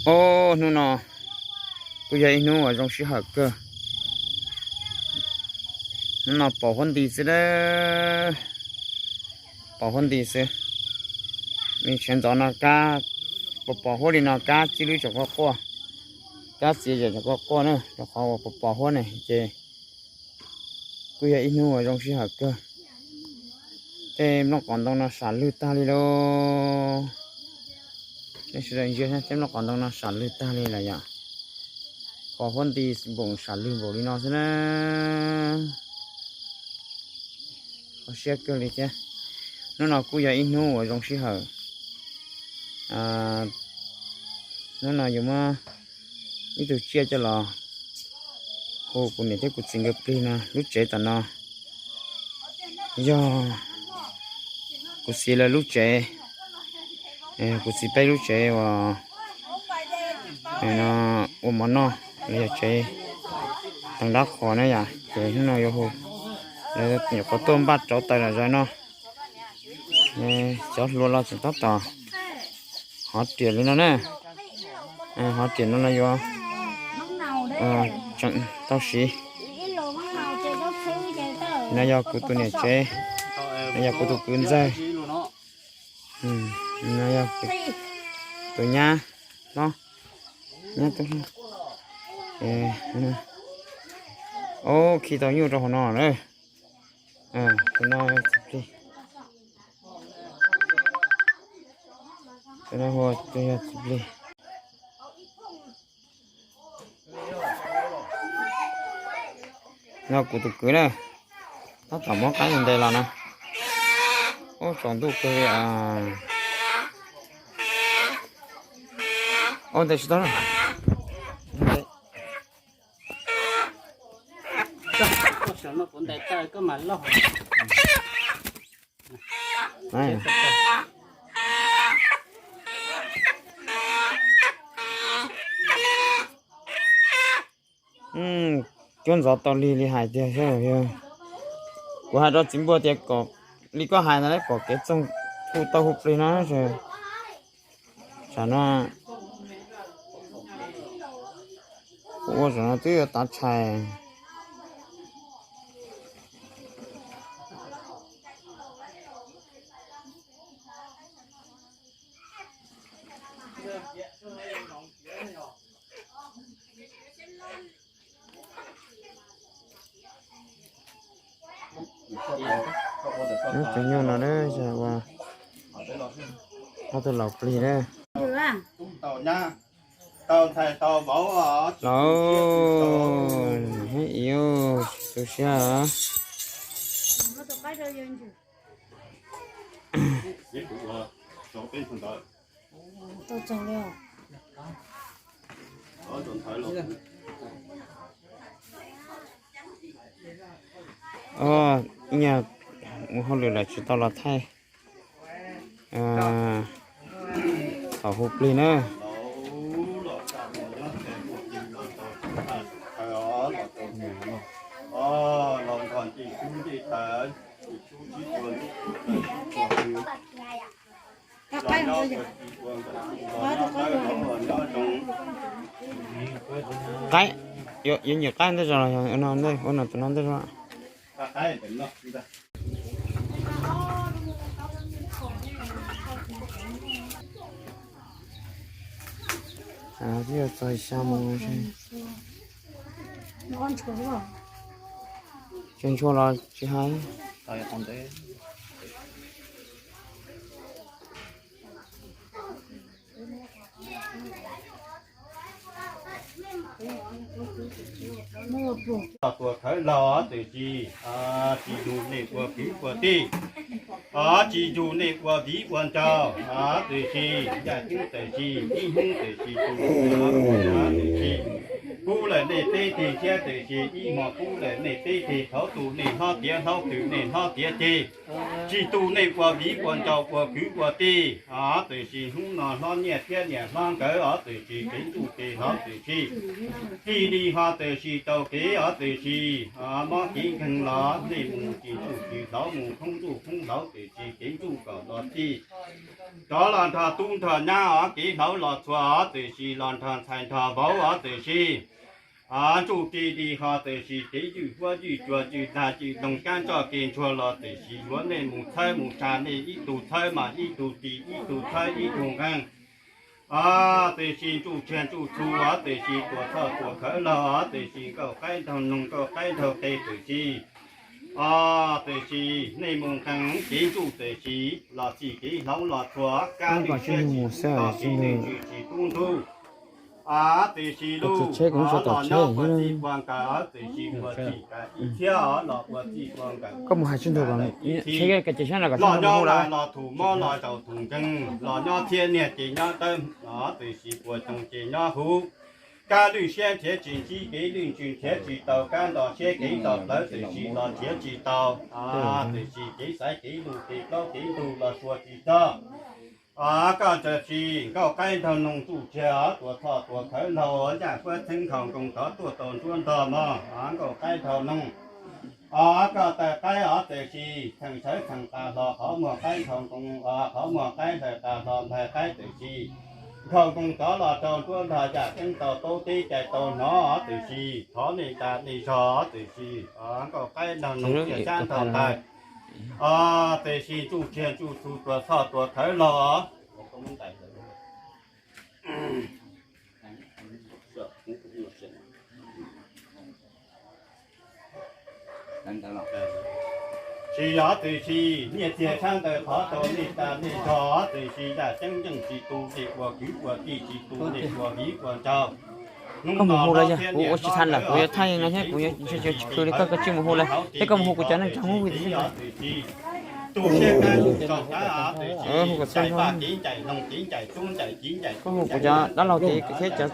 Ob hnub no kuj yog ib hnub uas zoo sij hawm kawg. Hnub no pos huab nti xwb a, pos huab nti xwb. Nws tshav ntxov no kab, pos pos huab li no kab txij lub tsoom quaj quaj, kab txiav zam tsoom quaj quaj na, rau qhov uas pos pos huab ne ces kuj yog ib hnub uas zoo sij hawm kawg. Tej nplooj qos ntoo no sam lwg tag li lauj. Nej sawv daws ntsia saib, tej nplooj qos ntoo no sam lwg tag li lawm yom. Pos huab nti npaum sam lwg npaum li no xwb na. Kho siab kawg li thiab. Hnub no kuj yog ib hnub uas zoo sij hawm. Hnub no yuav muab ib tug tsiaj coj los hu kuv niam thiab kuv txiv nkawd plig no. Lub tsev tom no yog kuv txiv lawv lub tsev, kuv txiv peb lub tsev uas ua mov noj los yog tsev teev dab qhuas na yom. Ces hnub no yuav hu, nyuam qhuav tuaj npaj rauv taws los zaws no. Cov hlua los tseem tab tom hov riam li no na. Hov riam no los yuav tseem tau siv. No yog kuv tus niam tsev, no yog kuv tus kwv ntxawg, no yog tus nyab hlob, nyab tub hlob. Ub, khi tau nyuj rau hauv no na. Tus no txiv plig, tus no hu tus yog txiv plig. No kuv tus kwv na, tab tom muab qaib ntes los na. Ub, tsaus ntuj kawg li. Ub, ntes tsis tau na. Cuab ntxov tau lig li hais tiag. Kuv hais rau txiv npua tias kom li koj hais ntawd, pom kev txoog hu tau hu plig no. Tsam no kuv ua zaum no twb yuav tav tshais. Tus nyuj no na, ua ob tug laus plig na. Laus, heev ib, tu siab. Ib nyuag ua hauj lwm lawm tsis tau los thaij thaum hu plig na. Qaib, yuav nyiam qaib ntej zog los yog ua no ntej, ua no tus no ntej zog. Twb yuav txog xya moo. Tsis ntshua los tsis hais. Los tuam khawv laug txawm sis, tsis yug nej ua kwv ua tij, tsis yug nej ua viv ua ncaus, txawm sis yaj hnub txawm sis ib hnub txawm sis tu, txawm sis pub lawm nej peb teg thiab txawm sis ib hmo pub lawm nej peb teg, thaum tu nej hlob tiav hlob, tw nej hlob tiav ceg, tsis tu nej ua viv ua ncaus ua kwv ua tij, txawm sis hnub no hlob nyiaj thiab niam hlob nkawd, txawm sis kev ntuj kev hlauv txawm sis tig li ho txawm sis taug kev, txawm sis mob kev nkeeg los nej mus tsis ntuj tsis hlauv, mus khoob ntuj khoob hlauv. tiam sis kev ntsuj kom los txij, rov los nrog tub nrog nyab os, kev hlauv los txhua os, tiam sis los nrog ntxhais nrog vauv os, tiam sis ntsuj ti di ho, tiam sis kev ywj huab ywj cua ywj dag ywj doog kab ntsoj kev ntsuag los, tiam sis yuav nej mus txhawb mus tsa, nej ib tug txhawb mas ib tug ris, ib tug txhawb ib tug nqeeg. Tiam sis ntsuj tsiag ntsuj txhu os, tiam sis tuam txhoj tuam khawv laug os, tiam sis nkauj qaib nraug noog nkauj qaib nraug qe, tiam sis os, tiam sis nej mus nqeeg kev ntsuj, tiam sis los txij kev hlauv los txhua kab lwj siab tsis tub tog, tsis lwj tswv tsis tub ntug. Tiam sis lub los nyob puag txij puag nkawm os, tiam sis puag txij kawm ib txhiab os, los puag txij puag nkawm koj mus hais tsis ntug ib txhiab. Los nyob los thum mob los zaum thum nkeeg, los nyob txhiab niag ces nyob dawb os, tiam sis puag xyoo ces nyob huv. Kab lwj siab nrhiav tsis ntsib, kev lwj ntsws nrhiav tsis tau, kab nto siab kev nto plawv, tiam sis los nrhiav tsis tau. Tiam sis kev xaiv kev lug kev plaub kev ntug los txhua tsis txog. Koj tiam sis nkauj qaib nraug noog ntsuj tsiag os, tuam txhoj tuam khawv laug, yaj huab txheeb nkhaus nkoos tov tuaj tau nruab ntog mog, nkauj qaib nraug noog. Os koj taw qaib os, tiam sis txheem sawv txheem qas hlo qhov muag qaib nraug nkoos os, qhov muag qaib hlawv qas hlo nplaig qaib, tiam sis nkhaus nkoos tov los rau nruab ntog, yaj ceeb tau taub teb cai tau hnov os, tiam sis thov nej nta nej zog os, tiam sis nkauj qaib nraug noog tsiaj xyab nraug ntawg. Tiam sis ntsuj tsiag ntsuj txhu tuam txhoj tuam khawv laug os. Tsis yog tiam sis nyiaj txiag sab ntawd thov tau nej tas nej zog, tiam sis yaj ceeb yeej tsis tu, nej ua kwv ua tij tsis tu, nej ua viv ua ncaus. Koj mus hu lawm yog kuv ua tsis tau lawm, kuv yuav thaij no thiab kuv yuav tsis khwv li koj, koj tsis mus hu lawm thiab, koj mus hu kuv cov neej tsa Hmoob vim tias hu kom txog, koj hu kuv cov dab laug ces thiab cov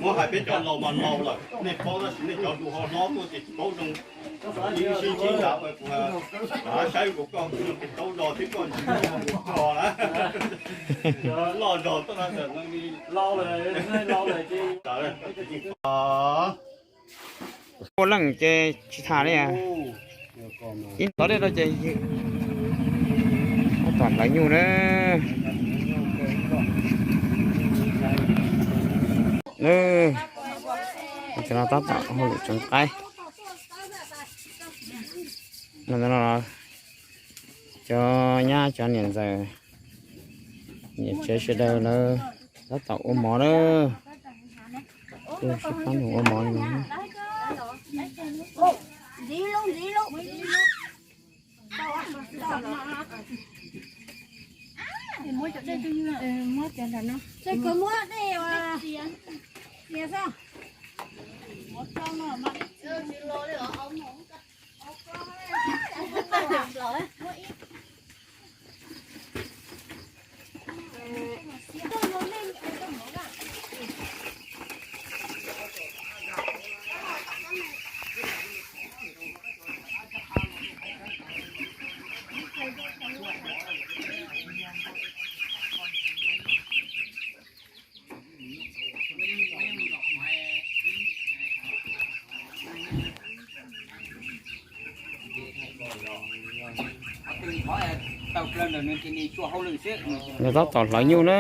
Muab hais peb cov laus mas laus lawm, nej paub tab sis nej cov hluas ho hlob tuaj ces tsis paub zoo. Ib sib ntsib nrad, saib kuv koj taub do thiab koj ntsis koj na. Loj zog tuaj na. Ua leej ces tsis tham li. Ib tod dej rau ces tab tom hlawv nyuj na. Tab tom hauj lwm tseev qaib. Cov nyab cov niam ntxawm, niam tsev sawv daws lawv tab tom ua mov na. Sib pab nug ua mov li no. Nws tab tom hlawv nyuj na.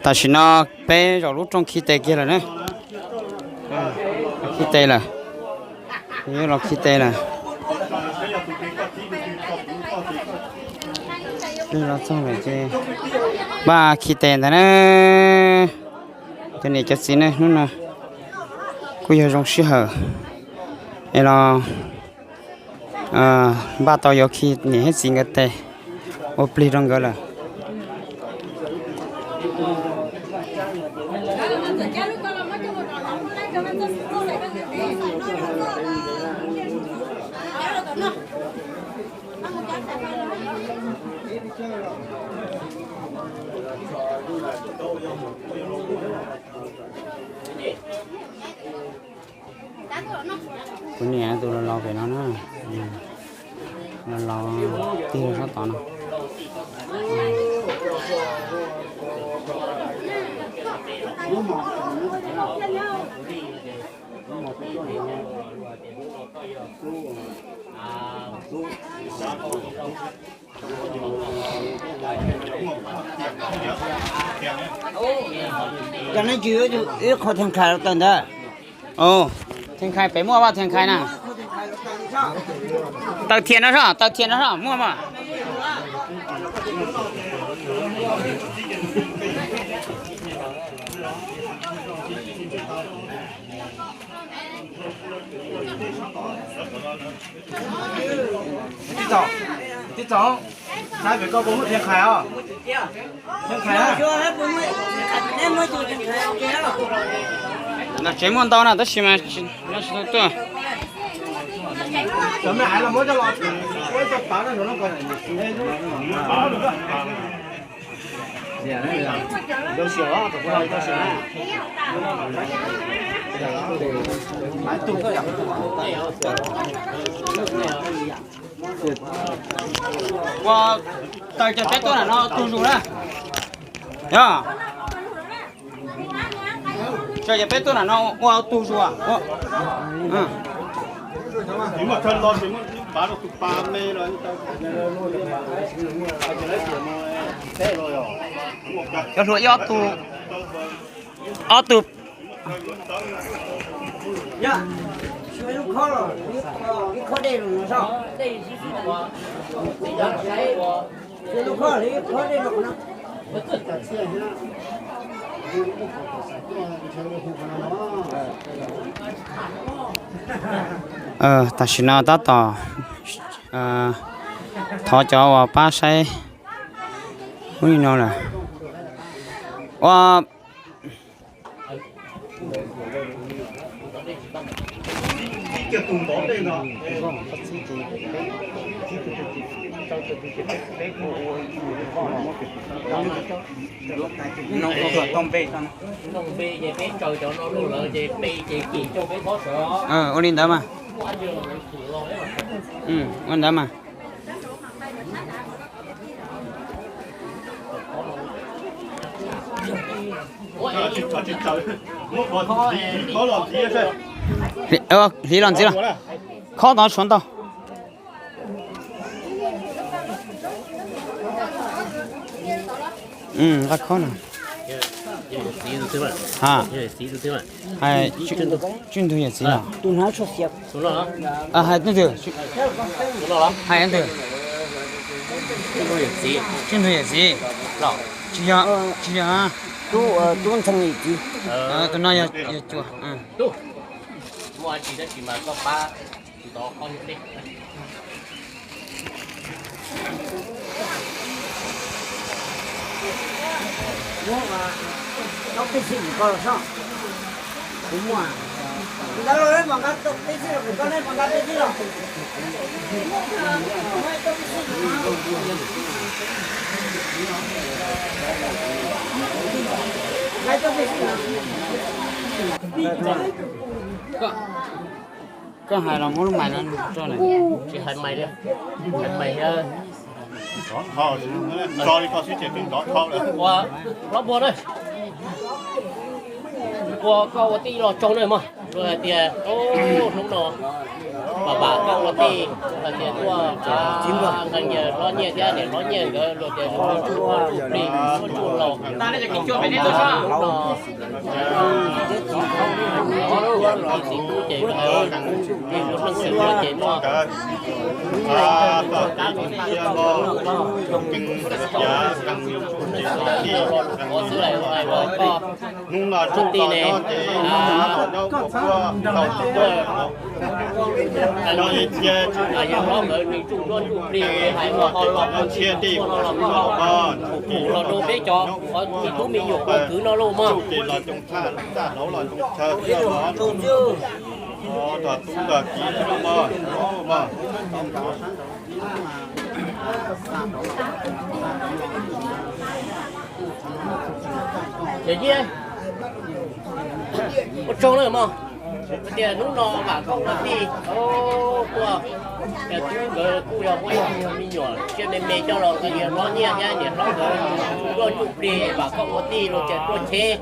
Tam sim no peb zaum lub rooj khi tes kiag lawm na. Khi tes lawm. Yuav los khi tes lawm. Los txog lawm ces npaj khi tes ntag na. Cov niam cov txiv ne, hnub no kuj yog zoo sij hawm es los npaj tau yuav khi niam thiab txiv nkawd tes ua plig rau nkawd lawm. Kuv niam tus los laus pem no na, los laus tig rau sab tod no. Cov neeg tsis ib qho thiaj khais los tawm ntawd. Thiaj khais pem muaj vaj thiaj khais na. Tawm thiaj no soj, tawm thiaj no soj muaj mas. Tib txaus, tib txaus, saib pem koj puas muaj thiaj khais os. Thiaj khais na. Nam tsev muaj ntau na tab sis mas tsis tau tuaj. Ua tawm cov peb tuaj na no tug zus na. Yog. Tso cov peb tuaj na no ua tug zus. Cov hluas ib ob tug, ob tug. Tam sim no tab tom thov cov uas pab saib ub li no lawm. Ua Ua li ntawd mas. Ua ntawd mas. Hliv los ntxiv los. Khob tod suav ntau. Nqa khob no. Tswj ntug yawm txiv los? Hais ntawd. Tswj ntug yawm txiv los? Tsis yog, tsis yog. Tub Ntxhee yawm txiv. Tus no yog cuas. Koj hais los muab lub mais no tso na. Tsis hais mais li, hais mais. Ua, hlob Npua na, ua koj ua tij los tsaug na mog, luag hais tias hnub no Mas vam koj ua tij, hais tias tuaj nqee yawg hlob Nyiaj thiab niam hlob Nyiaj nkawd luag tias nws muaj tsuj plig muaj tsuj laus. Txiv tub ces, txiv tub ces muaj xwb, hnub no tsuj tij ne, yawg hlob nkawd nws tsuj duab tsuj plig hais ua ho los ua txhia tej no los, los rau peb cov txiv tub me nyuam ua kwv no lauj mog. Ua tsaug na mog, tias hnub no vam koj ua tij tuaj, yawg tub nkawd kuj yog muaj ib tug me nyuam tsiaj me me coj los, yawg hlob Nyiaj thiab niam hlob nkawd tsuj duab tsuj plig vam koj ua tij los ces tuaj cheb.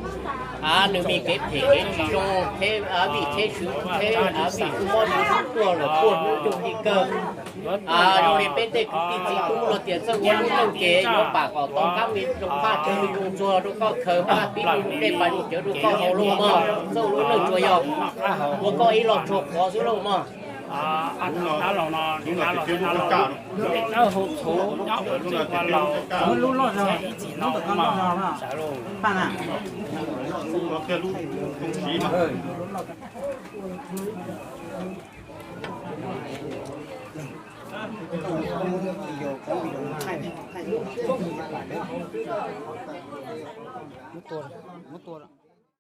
Nws me kev phem kev tsis zoo, cheb vim cheb swv cheb vim swv mob swv tuag lawm puag hnub nyoog li kawg. Zoo li peb tej kwv tij txiv tub los tias txawj ua lub neej ces yuav pam kom tau qab me zoo, qab tsuag me zoo txuag rau koj khaws pab tib lub dej pais lub cawv rau koj haus lauj mog. Txawj ua lub neej tsuas yog ua koj ib lo tsuag qhov xwb lauj mog. Muab tua, muab tua.